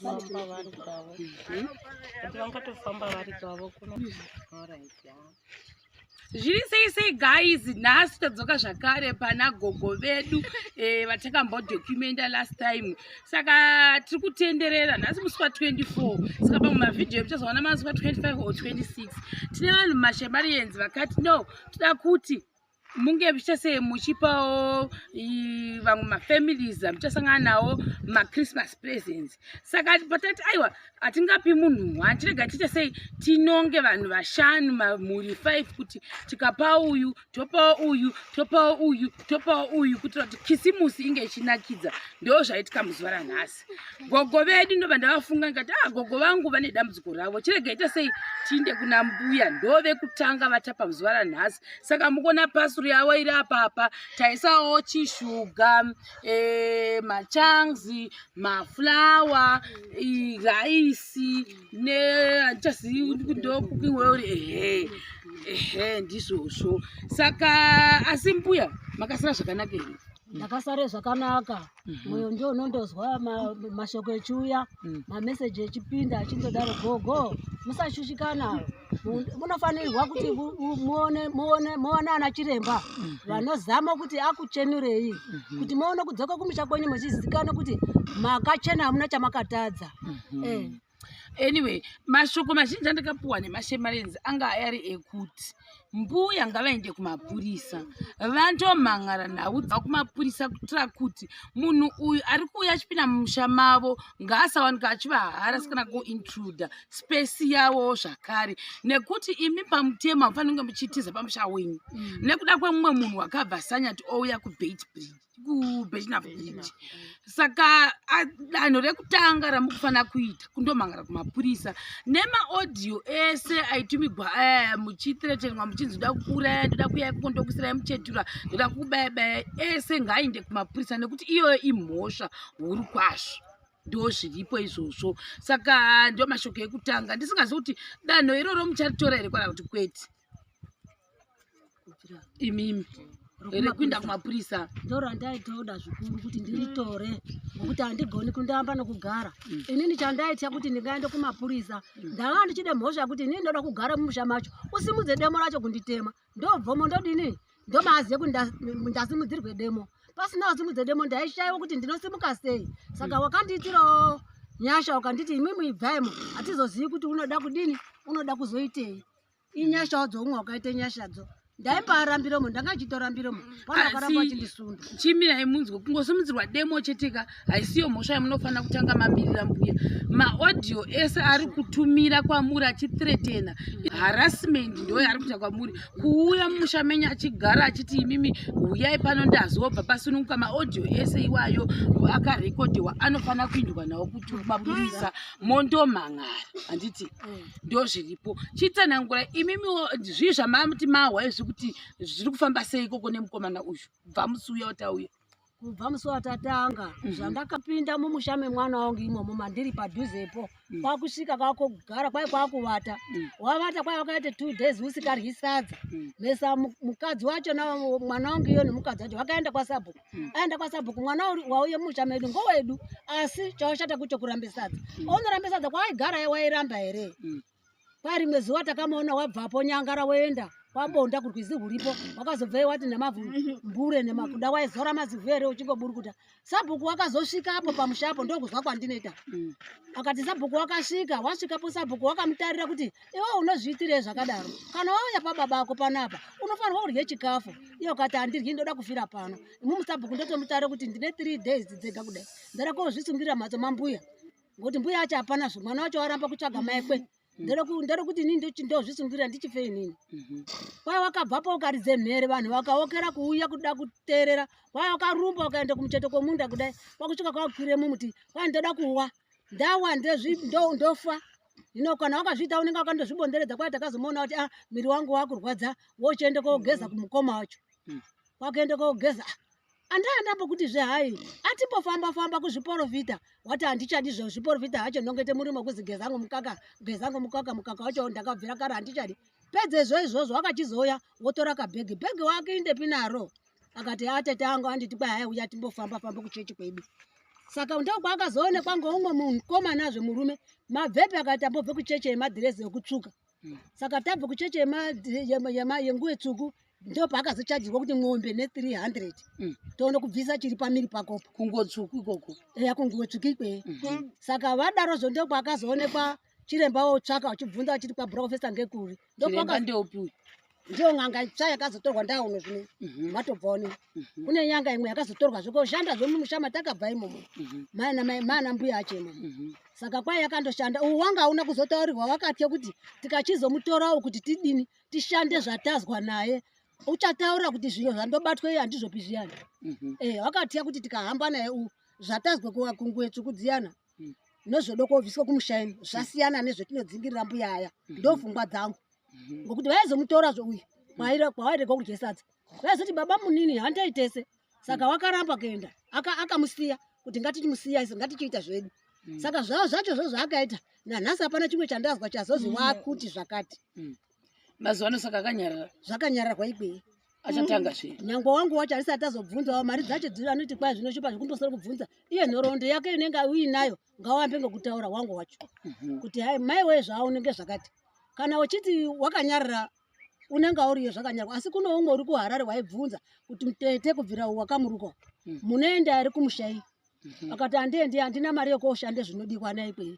Vangatofamba vari kwavo. Kuti vangatofamba vari kwavo kuno. Alright, yeah. Zviri sei sei guys, nhasi tadzoka zvakare pana gogo vedu vatakambodocumenta last time. Saka tiri kutenderera nhasi musi wa24, saka pamwe mavhidhiyo muchazoona musi wa25 or 26. Tine vanhu mashemarians vakati no, toda kuti munge muchiita sei, muchipawo vamwe mafamilies amuchasangana nawo machristmas presents. Saka patati aiwa, hatingapi munhu one, tirega tiite sei, tinonge vanhu vashanu, mamhuri 5, kuti tikapa uyu, topawo uyu, topawo uyu, topawo uyu, kuitira kuti kisimusi inge ichinakidza. Ndo zvaitika muzuva ranhasi. Gogo vedu ndobva ndavafunga, ndikati, ah, gogo vangu vane dambudziko ravo, chirega ita sei, tiinde kuna mbuya, ndo vekutanga vatapa muzuva ranhasi. Saka mukuona parcel yavo iri apapa, taisawo chishuga, machunks, maflour, raisi ne handichazivi ndo cooking oil. Ehe ehe, ndizvozvo. Saka asi mbuya, makasara zvakanaka here? Ndakasare zvakanaka. Mwoyo ndio unondozwa mashoko echiuya, mameseji echipinda achindodaro, "Gogo, musashushikana, munofanirwa kuti muone ana chiremba vanozama kuti akuchenurei, kuti muone kudzoka kumusha kwenyu muchizikanwa kuti makachena, hamuna chamakatadza." Anyway, mashoko mazhinji andakapuwa nemashemarians anga ari ekuti mbuya ngavaende kumapurisa, vandomhan'ara nhau dzavo kumapurisa, kuitira kuti munhu uyu ari kuuya achipinda mumusha mavo ngaasawanika achivaharassa kana kuintruda space yavo zvakare, nekuti imi pamutemo hamufaniri kunge muchitiza pamusha wenyu nekuda kwemumwe munhu wakabva Sanyati ouya kuBeitbridge, kuBirchenough Bridge. Saka danho rekutanga ramukufanira kuita kundomhangara kumapurisa nemaaudio ese aitumigwa aya muchithreatenwa, muchinzi ndoda kuuraya, ndoda kuya ikoko, ndokusirai muchetura, ndoda kubayabaya, ese ngaainde kumapurisa, nekuti iyoyo imhosva huru kwazvo. Ndo zviripo izvozvo. Saka ndo mashoko ekutanga. Ndisingazivi kuti danho iroro mucharitora here kana kuti kwete, imimi, rekuinda kumapurisa. Ndorandaitoda zvikuru kuti ndiritore, ngokuti handigoni kundamba nokugara. Inini chandaitya kuti ndingaende kumapurisa, ndanga ndichide mhosva yekuti inini ndoda kugara mumusha macho, usimudze demo racho kunditema, ndobvomo, ndodini, ndomaziye kuti ndasimudzirwe demo. Pasina wasimudze demo, ndaishayiwa kuti ndinosimuka sei. Saka wakandiitirawo nyasha, ukanditi, "Imimi ibvaimo, hatizozivi kuti unoda kudini, unoda kuzoitei." Inyashawo dzoumwe wakaite nyashadzo. Ndaimbaarambiremo, ndanga ndichitorambiremo pana akaramba achindisunda. Chimirai munzwe, kungosimudzirwa demo cheteka haisiyo mhosva yamunofanira kutanga mamirira mbuya. Maaudio ese ari kutumira kwamuri achithreatena, harassment ndo yaari kuita kwamuri, kuuya mumusha menyu achigara achiti, "Imimi huyai pano, ndazobva pasununguka." Maaudio ese iwayo akarekodhiwa anofanira kuindwa nawo kuti kumapurisa, mondomhan'ara, handiti? Ndo zviripo. Chitsanangura imimiwo zvii zvamamuti mahwa izvi, kuti zviri kufamba sei ikoko nemukomana uyu kubva musi uya utauya. Kubva musi watatanga, zvandakapinda mumusha memwana wangu imomo mandiri padhuzepo, kwakusvika kwakugara kwai kwakuvata. Wavata kwai wakaita 2 days usikaryi sadza. Mesa mukadzi wacho na mwana wangu iyo nemukadzi wacho vakaenda kwasabhuku. Aenda kwasabhuku, mwana wauye mumusha medu ngowedu, asi chawashata kucho kurambe sadza. Aunorambe sadza kwaaigara, wairamba here? Kwarimwe zuva takamuona wabvapo nyangara, woenda kwabonda kurwizi huripo, wakazobveyo wati nemavhu mbure nemakuda, waizora mazivhu here uchingoburukuta? Sabhuku wakazosvika apo pamusha apo, ndokuzwa kwandinoita. Akati sabhuku wakasvika, wasvikapo sabhuku wakamutarira kuti, "Iwe unozviitirei zvakadaro? Kana wauya pababa ako panapa unofanirwa kurye chikafu." Iye ukati, "Handiryi, ndoda kufira pano." Imumu sabhuku ndotomutarira kuti ndine 3 days dzega kudai, ndoda kozvisungirira mhatso mambuya, ngokuti mbuya acho hapana zvo, mwana wacho waramba kutsvaga maikwe. Ndode kuti inini ndozvisungirira ndichife inini. Kwai wakabvapo ukaridze mhere, vanhu vakaokera kuuya kuda kuteerera. Kwai wakarumba ukaenda kumucheto kwomunda kudai, kwakusvika kwakwire mumuti, kwai, "Ndoda kuwa, ndawa ndofa." Hino kana wakazviita unenge wakandozvibonderedza. Kwai takazomuona kuti, ah, mwiri wangu wakurwadza, wochiende kogeza kumukoma wacho. Kwakuende kogeza, andaandambokuti zve hai, atimbofamba famba kuzviporofita, wati, "Handichadi zvezviporofita hacho, ndongoite murimo kuzi gezangu mukaka, gezangu mukaka, mukaka wacho ndakabvira kare, handichadi." Pedzezvo izvozvo wakachizouya wotora kabhegi, bhegi wakuindepi naro? Akati, "Atete angu anditi kwai hai, uya timbofamba famba kuchechi kwedu." Saka ndokwaakazoonekwa ngoumwe mukomanazve murume mabvepi akati ambobve kucheche yemadhirezi ekutsvuka. Saka tabve kucheche yenguwe tsvuku ndopaakazochajirwa kuti mwombe ne300. Toone kubvisa chiri pamiri pakopo. Kunguo tsvuku ikoko? Eya, kunguwe tsvuku ikweyo. Saka vadarozvo ndokwaakazoonekwa chiremba wotsvaka uchibvunza achiti kwaBhurokofesa ngekuri. Chiremba ndeupi uyu? Ndiyo n'anga itsva yakazotorwa ndauno zvino. Matobvawo ne kune nyanga imwe yakazotorwa zvekoshanda zvemumusha matakabva imomo. Mana mbuya acho imomo. Saka kwai yakandoshanda uwu wanga hauna kuzotaurirwa, wakatya kuti tikachizomutorawo kuti tidini tishande zvatazwa naye uchataura kuti zviro zvandobatwa iye handizvopi zviyani. Wakatya kuti tikahamba naye uwu zvatazwa kunguwe tsvuku dziyana nezvodo kobviswa kumushaini zvasiyana nezvetinodzingirira mbuya aya. Ndofungwa dzangu ngokuti vaizomutorazve uyu kwawairega kudya sadza vaizoti baba munini handei tese. Saka wakaramba kuenda, akamusiya kuti ngatichimusiya isu ngatichiita zvedu. Saka zvavo zvacho zvo zvaakaita nanhasi hapana chimwe chandazwa chazozi wakuti zvakati. Mazuva ano saka akanyarara? Zvakanyararwa ikweyo. Achatanga zve? Nyangwe wangu wacho asati azobvunzawo mari dzacho dziri anoti kwai zvinoshupa zvekumbosoro kubvunza iye nhoroondo yake inenge uinayo ngawambe ngekutaura wangu wacho kuti hai mai wee zvaunenge zvakati kana uchiti wakanyarara unenge uriyo zvakanyarwa. Asi kune umwe uri kuHarare waibvunza kuti mutete kubvira wakamuruka munoenda here kumushai? Akati handiendi, handina mari yekooshande zvinodikwa naikweyo.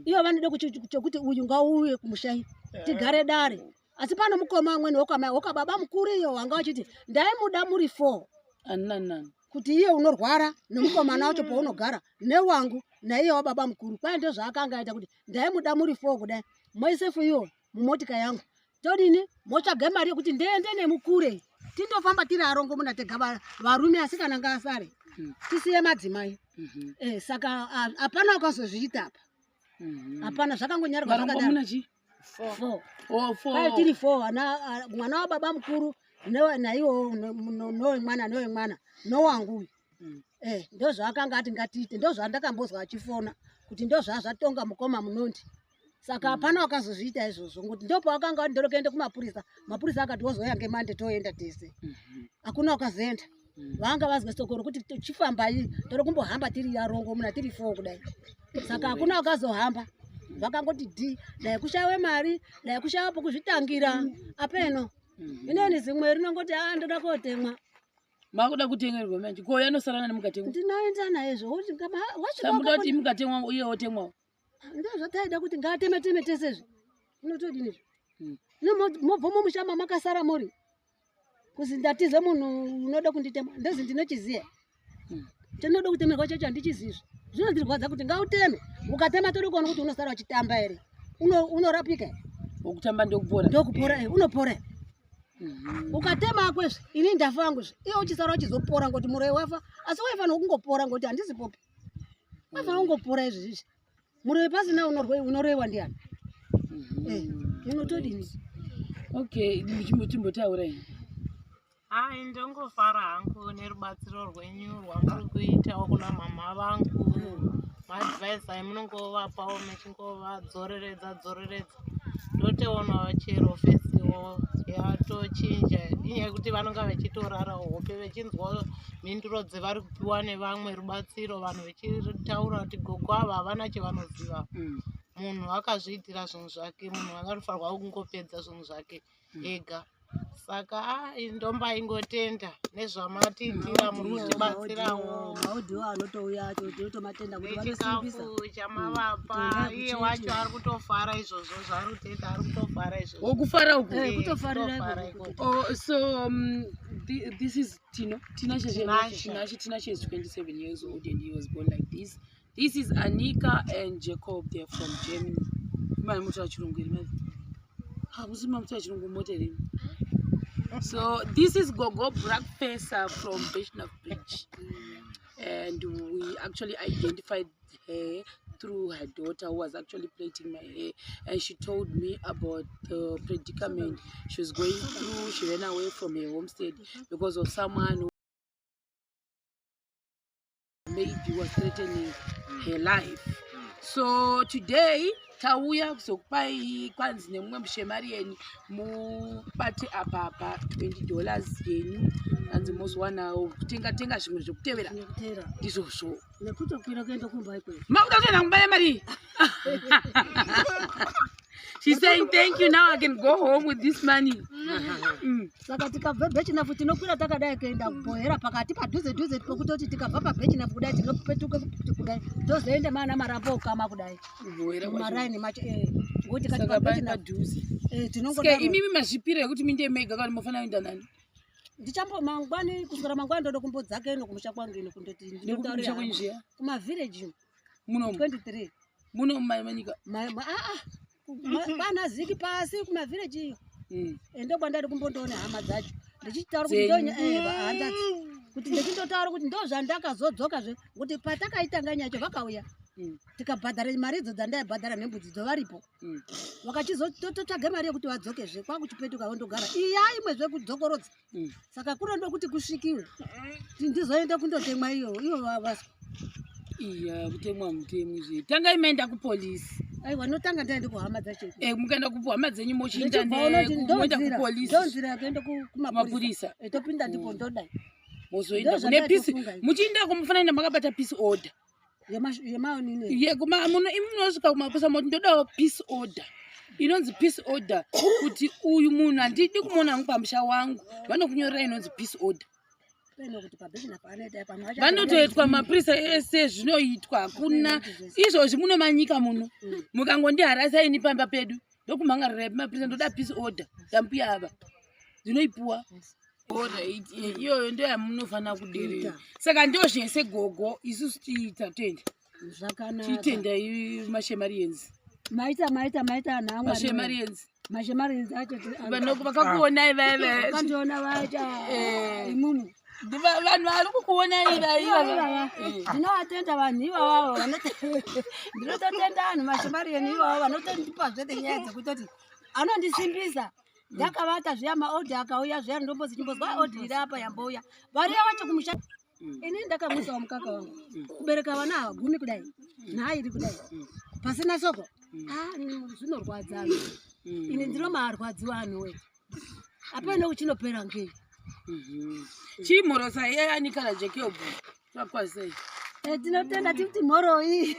Ivo vanoda chokuti uyu ngauuye kumushai tigare dare. Asi pano mukoma amweni wokababa mukuru iyo wanga wachiti ndaimuda muri four. Ani nani nani? Kuti iye unorwara nemukomana wacho paunogara newangu naiye wababa mukuru. Kwai ndozvaakanga aita kuti ndaimuda muri four kudai moisefu iyo mumotika yangu todini motsvaga mari yekuti ndiende nemukure tindofamba tiri arongo muna tega varume asikana ngaasare tisiye madzimai. Saka hapana wakazozviita apa. Hapana, zvakangonyarwa Varombo zvakadaro. Muna chi? Four. Oh, four. Kwai tiri four ana mwana wababa mukuru naiwo nowemwana nowemwana nowangu uyu. Ndozvaakanga ati ngatiite, ndozvandakambozwa achifona kuti ndozvazvatonga mukoma munondi. Saka hapana wakazozviita izvozvo ngokuti ndopawakanga wati ndoro kuenda kumapurisa, mapurisa akati wozouya ngemande toenda tese. Hakuna wakazoenda. Vanga vazwa soko rokuti tichifambai toro kumbohamba tiri yarongo muna tiri four kudai. Saka hakuna wakazohamba, vakangoti dhi dai kushaiwe mari dai kushaiwa pokuzvitangira apeno. Ineni zimwe rinongoti a ndoda kotemwa. Makuda kutengerwa manje ko yanosarana nemukatemwa? Ndinoenda naizvo Samuda kuti mukatemwa uye wotemwawo. Ndozvataida kuti ngaateme teme tesezve inotodini izvo mobva mumushama makasara muri kuzi ndatize munhu unoda kunditema ndozi ndinochiziya. Chinoda kutemerwa chacho handichizizvi zvinondirwadza kuti ngauteme ukatema tode kuona kuti unosara uchitamba here unorapika here? Wokutamba ndokupora. Ndokupora, unopora here? Ukatema akwezve ini ndafa anguzve iye uchisara uchizopora ngoti muroyi wafa asi waifanira kungopora ngoti handisipopi waifanira kungopora izvi izvi muroyi pasina unoroyiwa ndiani? Unotodini? Okay, chimbotaura ini. Hai, ndongofara hangu nerubatsiro rwenyu rwamuri kuitawo kuna mama vangu, maadvice amunongovapawo muchingovadzoreredza dzoreredza ndotoonawo chero fesiwo yatochinja inyaya yekuti vanonga vachitorarawo hope vechinzwa mhinduro dzevari kupiwa nevamwe rubatsiro vanhu vechitaura kuti gogo ava havana chavanoziva. Munhu akazviitira zvinhu zvake, munhu anofanirwa kungopedza zvinhu zvake ega. Saka ndombaingotenda nezvamatiitira muri kutibatsirawo. Maudhiwo anotouya acho tinotomatenda kuti vanosimbisa. Nechikafu chamavapa. Tendai Iye kuchechi. Wacho ari kutofara izvozvo zvaari kutenda ari kutofara izvozvo. Wokufara uku? Kutofarira Kutofara ikoko. ikoko. Oh, so this is Tino. Tinashe. Tinashe. Tinashe. Tinashe is 27 years old and he was born like this. This is Anika and Jacob. They're from Germany. Imani mutaura chirungu here mai? Ah, musi mamutaura chirungu mota here? So this is Gogo Breakfast from Birchenough Bridge. And we actually identified her through her daughter who was actually plaiting my hair, and she told me about the predicament she was going through. She ran away from her homestead because of someone who maybe was threatening her life. So today tauya kuzokupai kwanzi nemumwe mushemarieni mubate apa pa $20 yenyu. Hanzi mozowanawo kutenga tenga zvimwe zvekutevera. Nekutera. Ndizvozvo. Nekutokwira kuenda kumba ikweyo. Makuda kutoenda kumba nemari. She's saying thank you, now I can go home with this money. Saka tikabva Bhechinafu tinokwira takadai kuenda kuBhohera pakati padhuze dhuze pokutoti tikabva paBhechinafu kudai tinopetuka kuti kudai tozoenda mana Marambo okama kudai. KuBhohera kwacho. Mumaraini macho ngokuti kati Saka pari paBhechinafu padhuze. Saka tinongodaro. imimi mazvipira ekuti minde mega kana mofanira kuenda nani? Ndichambo mangwani, kuswera mangwani ndoda kumbodzaka ino kumusha kwangu ino kundoti Nekumusha ndinotaurira kwenyu hama. zviya? Kumavhireji. Munomu. 23. Muno mumanyika. Aa, kwana Ziki pasi kumavhireji iyo. Ende kwandari kumbondoona hama dzacho ndichitaura kuti Dzenyu. Hanzvadzi, kuti ndichindotaura kuti ndo zvandakazodzokazve kuti patakaitanga nyacho vakauya tikabhadhara mari idzo dzandaibhadhara nembudzi dzovaripo. Vakachizototsvaga mari yekuti vadzokezve kwakuchipetuka vondogara iya imwezve kudzokorodza. Saka kunoda kuti kusvikiwe kuti ndizoenda kundotemwa iyo iyo vaswa. Iya, kutemwa mutemwi zve. Tangai maenda kupolisi. Aiwa, notanga ndaende kuhama dzacho. Mukaenda kuhama dzenyu mochinda Ndichibva unoti moenda ndonzira kupolisi. ndonzira yekuenda kumapurisa. Kumapurisa. Topinda ndipo ndodai. Mozoenda Ndo kune peace. zvandatofunga izvi. Muchienda kumufanana makabata peace order. Yemaonini. Ye kuma muno imi munosvika kumapurisa moti ndodawo peace order. Inonzi peace order kuti uyu munhu handidi kumuona hangu pamusha wangu. Vanokunyorera inonzi peace order. Peno kuti pabhechina paanoita pamwe acho. Vanotoitwa mapurisa ese zvinoitwa hakuna izvozvi muno manyika muno. Mukangondiharasa ini pamba pedu ndokumhangarirai mapurisa ndoda peace order yambuya ava ndinoipuwa. Alright, iyoyo ndo yamunofanira kuderera. Saka ndo zvese gogo, isusu tiita toenda. Zvakanaka. Tiitenda mashemarienzi. Maita, maita, maita anhu aMwari. Mashemarienzi. Mashemarienzi acho Vakakuonai vaya vaya. Vakandiona vacha imumu. Vanhu vari kukuonai vaya. Ivava. Ndinovatenda vanhu ivavavo ndinototenda vanhu mashemarieni ivavo vanotondipa zvete nyaya dzekutoti anondisimbisa. Ndakavata zviya maodhi akauya zviya ndombozi chimbozwa odhi iri apa yambouya variya vacho kumusha. Ini ndakamusawo mukaka wangu kubereka vana ava 10 kudai nhairi kudai pasina soko. Ah, zvinorwadza anhu. Ini ndinomaarwadziwa anhu we apane uchinopera ngei. Chimhorosa ani kana Jacob vakwazei. Tinotenda tikuti mhoroi.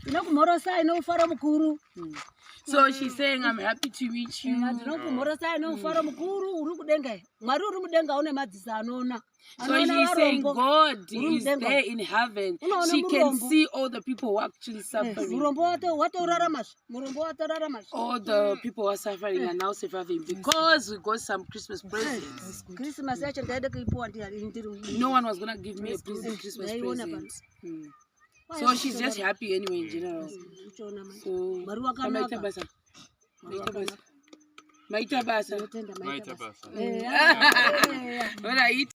Tinokumhorosai noufaro mukuru. So she's saying, "I'm happy to meet you." Tinokumhorosai noufaro mukuru uri kudenga. Mwari uri mudenga une madziso anoona. So she's saying God Uri is mudenga. there in heaven. Unoona She can murombo. see all the people who are actually suffering. Murombo watouraramazve, murombo watoraramazve. All the people who are suffering are now surviving because we got some Christmas presents. Christmas yacho ndaida kuipuwa ndiri No one was gonna give me a present, Christmas Ndaiona. present. So she's just happy anyway in general. Uchiona manje. So Mwari wakanaka. maita basa. Maita basa. Maita basa. Tinotenda, maita Maita basa. basa. Eh. Alright.